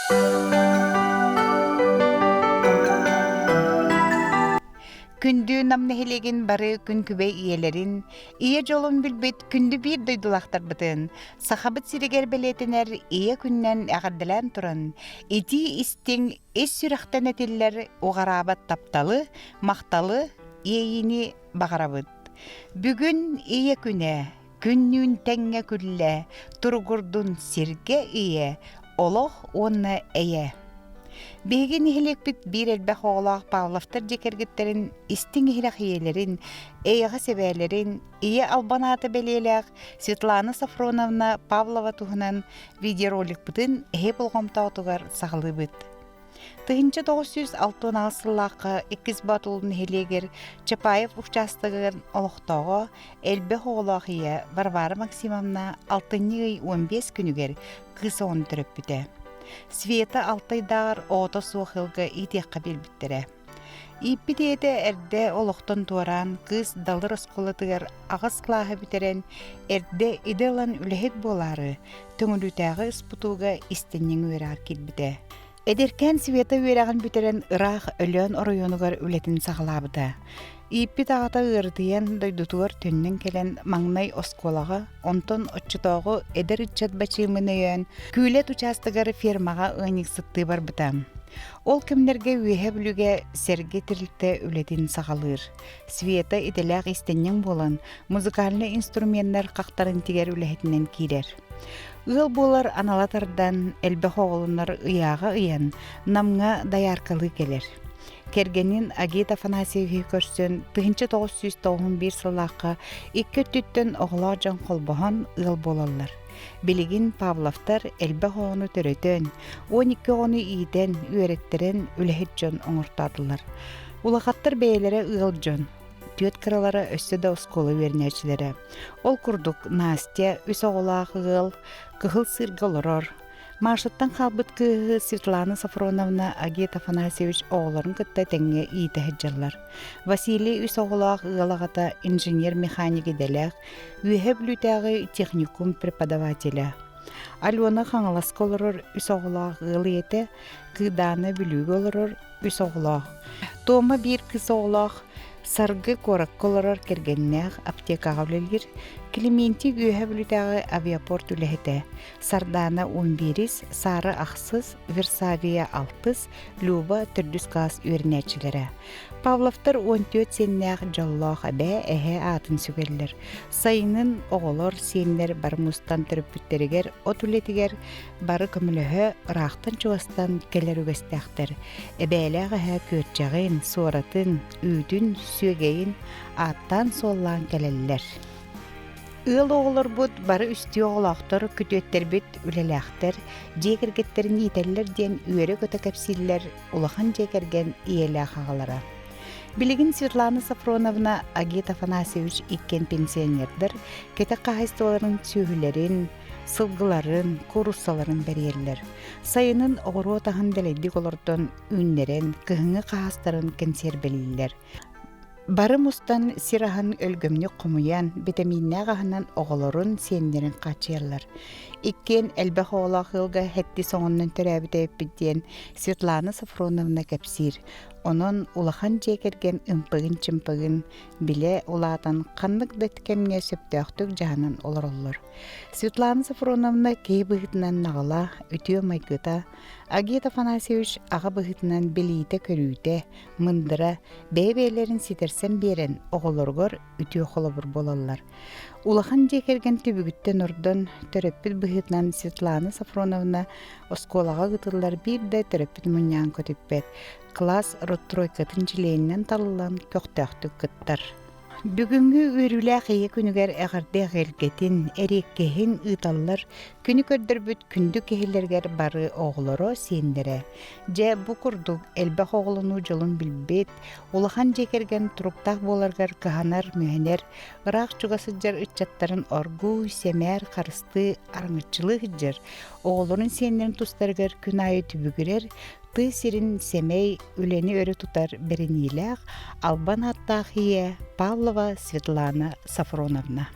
Күндү Нам нэһилиэгин бары күн күбэй ийэлэрин, ийэ дьолун билбит күндү биир дойдулаахтарбытын Сахабыт сиригэр бэлиэтэнэр Ийэ күнүнэн эҕэрдэлээн туран, итии истиҥ ис сүрэхтэн этиллэр уҕараабат тапталы, махталы, иэйиини баҕарабыт. Бүгүн Ийэ күнэ, күннүүн тэҥҥэ күллэ, туругурдун сиргэ ийэ, олох уонна эйэ. Биһиги нэһилиэкпит биир элбэх оҕолоох Павловтар дьиэ кэргэттэрин истиҥ иһирэх ийэлэрин, эйэҕэс эбээлэрин, ийэ албан аата бэлиэлээх Светлана Софроновна Павлова туһунан видеороликпытын эһи болҕомтоҕутугар саҕалыыбыт. 1968 сыллаахха Иккис Боотулуу нэһилиэгэр Чапаев учаастагын олохтооҕо, элбэх оҕолоох ийэ Варвара Максимовна алтынньы ый 15 күнүгэр кыыс оҕону төрөппүтэ. Света алта ыйдааҕар оҕото суох ыалга иитиэххэ биэрбиттэрэ. Ииппит ийэтэ эрдэ олохтон туораан, кыыс Далыр оскуолатыгар аҕыс кылааһы бүтэрэн, эрдэ идэ ылан үлэһит буолаары, Төҥүлүтээҕи СПТУ-га истинньэҥ үөрэҕэр киирбитэ. Эдэркээн Света үөрэҕин бүтэрэн ыраах Өлөөн оройуонугар үлэтин саҕалаабыта. Ииппит аҕата ыарытыйан дойдутугар төннөн кэлэн маҥнай оскуолаҕа, онтон оччотооҕу эдэр ыччат бачыымын өйөөн Күүлэт учаастагар фермаҕа ыанньыксыттыы барбыта. Ол кэмнэргэ Үөһээ Бүлүүгэ Сэргэ тэрилтэ үлэтин саҕалыыр. Света идэлээх иистэнньэҥ буолан, музыкальнай инструменнар хахтарын тигэр үлэһитинэн киирэр. Ыал буолар анала тардан, элбэх оҕолонор ыйааҕа ыйан, Намҥа дояркалыы кэлэр. Кэргэнин Агит Афанасьевиһы көрсөн 1991 сыллаахха икки өттүттэн оҕолоох дьон холбоһон ыал буолаллар. Билигин Павловтар элбэх оҕону төрөтөн, 12 оҕону иитэн, үөрэттэрэн үлэһит дьон оҥортоотулар. Улахаттар бэйэлэрэ ыал дьон, түөрт кыралара өссө да оскуола үөрэнээччилэрэ. Ол курдук Настя үс оҕолоох ыал, Кыһыл Сыырга олорор. Машаттан хаалбыт кыыһы Светлана Софроновна Агит Афанасьевич оҕолорун кытта тэҥҥэ иитэ сылдьаллар. Василий үс оҕолоох ыал аҕата инженер-механик идэлээх, Үөһээ Бүлүүтээҕи техникум преподавателэ. Алена Хаҥаласка олорор үс оҕолоох ыал ийэтэ, Кыыдаана Бүлүүгэ олорор үс оҕолоох. Тома биир кыыс оҕолоох, Саргы куоракка олорор кэргэннээх аптекаҕа үлэлиир, Климентий Үөһээ Бүлүүтээҕи авиапорт үлэһитэ, Сардаана уон биирис, Сара ахсыс, Версавия алтыс, Люба төрдүс кылаас үөрэнээччилэрэ. Павловтар 14 сиэннээх дьоллоох эбээ, эһээ аатын сүгэллэр. Сайынын оҕолор, сиэннэр бары мустан төрөппүттэригэр от үлэтигэр бары көмөлөһө ыраахтан-чугастан кэлэр үгэстээхтэр. Эбээлээх эһээ күөрчэҕин, суоратын, үүтүн, сүөгэйин ааттаан-суоллаан кэлэллэр. Ыал оҕолорбут бары үстүү оҕолоохтор, күтүөттэрбит үлэлээхтэр, дьиэ кэргэттэрин иитэллэр диэн үөрэ-көтө кэпсииллэр улахан дьиэ кэргэн ийэлээх аҕалара. Билигин Светлана Софроновна, Агит Афанасьевич иккиэн пенсионердар кэтэх хаһаайыстыбаларын сүөһүлэрин, сылгыларын, кууруссаларын бэрийэллэр. Сайынын оҕуруот аһын дэлэйдик олордон үүннэрэн, кыһыҥҥы хаһаастарын кэнсиэрбэлииллэр. Бары мустан сир аһын өлгөмнүк хомуйан, битэмииннээх аһынан оҕолорун, сиэннэрин хааччыйаллар. Иккиэн элбэх оҕолоох ыалга сэттис оҕоннон төрөөбүт эбиппит диэн Светлана Софроновна кэпсиир. Онон улахан дьиэ кэргэн ымпыгын-чымпыгын билэ улаатан ханнык да кэмҥэ сөптөөхтүк дьаһанан олороллор. Светлана Софроновна киһи быһыытынан наҕыла, үтүө майгыта, Агит Афанасьевич аҕа быһыытынан билиитэ-көрүүтэ, мындыра, бэйэ-бэйэлэрин ситэрсэн биэрэн оҕолоругар үтүө холобур буолаллар. Улахан дьиэ кэргэн түбүгүттэн ордон, төрөппүт быһыытынан Светлана Софроновна оскуолаҕа ыытыллар биир да төрөппүт мунньаҕын көтүппэт, кылаас родтройкатын чилиэнинэн талыллан көхтөөхтүк кыттар. Бүгүҥҥү үөрүүлээх Ийэ күнүгэр эҕэрдэ эҕэргэтин, эриэккэһин ыыталлар күнү көрдөрбүт күндү киһилэригэр бары оҕолоро, сиэннэрэ. Дьэ, бу курдук элбэх оҕолонуу дьолун билбит, улахан дьиэ кэргэн туруктаах буоларыгар кыһанар-мүһэнэр, ыраах-чугас сылдьар ыччаттарын оргууй, сэмээр, харыстыы, араҥаччылыы сылдьар, оҕолорун сиэннэрин тустарыгар күн аайы түбүгүрэр, тыа сирин сэмэй, үлэни өрө тутар бэриниилээх, албан ааттаах ийэ Павлова Светлана Софроновна.